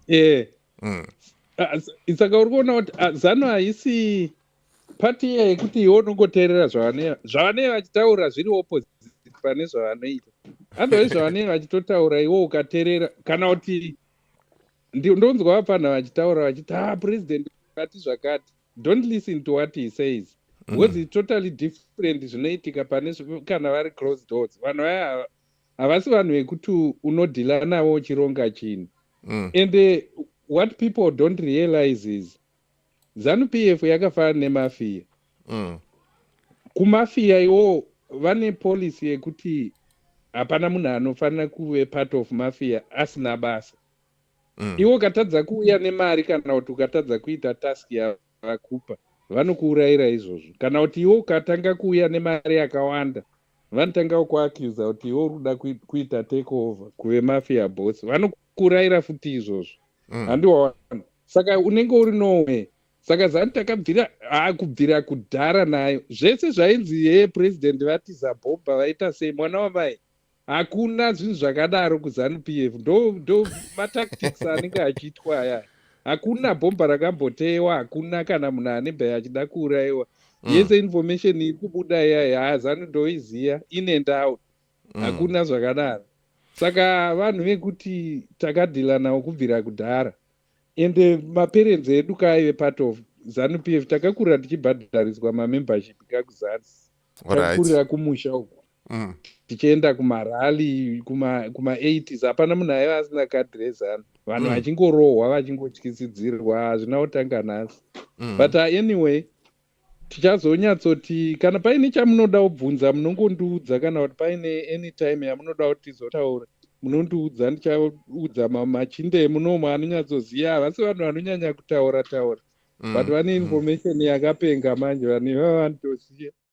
Eh. Saka uri kuona kuti ZANU haisi pati iya yekuti iwe unongoteerera zvavanee vachitaura zviri opposite pane zvavanoita. Otherwise zvavanee vachitotaura, iwe ukateerera, kana kuti ndonzwa vapfanha vachitaura vachiti, "Ah, president vati zvakati." Don't listen to what he says, because it's totally different zvinoitika pane kana vari closed doors. Vanhu vaya havasi vanhu vekuti unodeala navo uchironga chinhu. And what people don't realize is ZANU PF yakafanana nemafia. Kumafia iwo vane policy yekuti hapana munhu anofanira kuve part of mafia asina basa. Iwe ukatadza kuuya nemari kana kuti ukatadza kuita task yavakupa, vanokuurayira izvozvo. Kana kuti iwe ukatanga kuuya nemari yakawanda, vanotanga kuaccusa kuti iwe uri kuda kuita take over kuve mafia boss, vanokuurayira futi izvozvo. Handiwaona? Saka unenge uri nowhere. Saka ZANU takabvira kubvira kudhara nayo. Zvese zvainzi ye president vatiza bhomba, vaita sei, mwana wamai, hakuna zvinhu zvakadaro kuZANU PF. Ndo matactics anenge achiitwa aya. Hakuna bhomba rakambotewa, hakuna kana munhu anebva achida kuurayiwa. Yese information iri kubuda iyaya, haZANU ndoiziya in and out. Hakuna zvakadaro. Saka vanhu vekuti takadeala navo kubvira kudhara, ende maparents edu kaaive part of ZANU PF. Takakura tichibhadhariswa mamembership kakuZANU. Takakurira kumusha uku tichienda kumarally kuma-80s. Hapana munhu aiva asina kadhi reZANU. Vanhu vachingorohwa, vachingotyisidzirwa, hazvina kutanga nhasi. But anyway, tichazonyatsoti kana paine chamunoda kubvunza, munongondiudza, kana kuti paine anytime yamunoda kuti tizotaura, munondiudza. Ndichaudza machinda emunomo anonyatsoziva. Havasi vanhu vanonyanya kutaura taura, but vane information yakapenga manje. Vanhu ivava vanotoziva.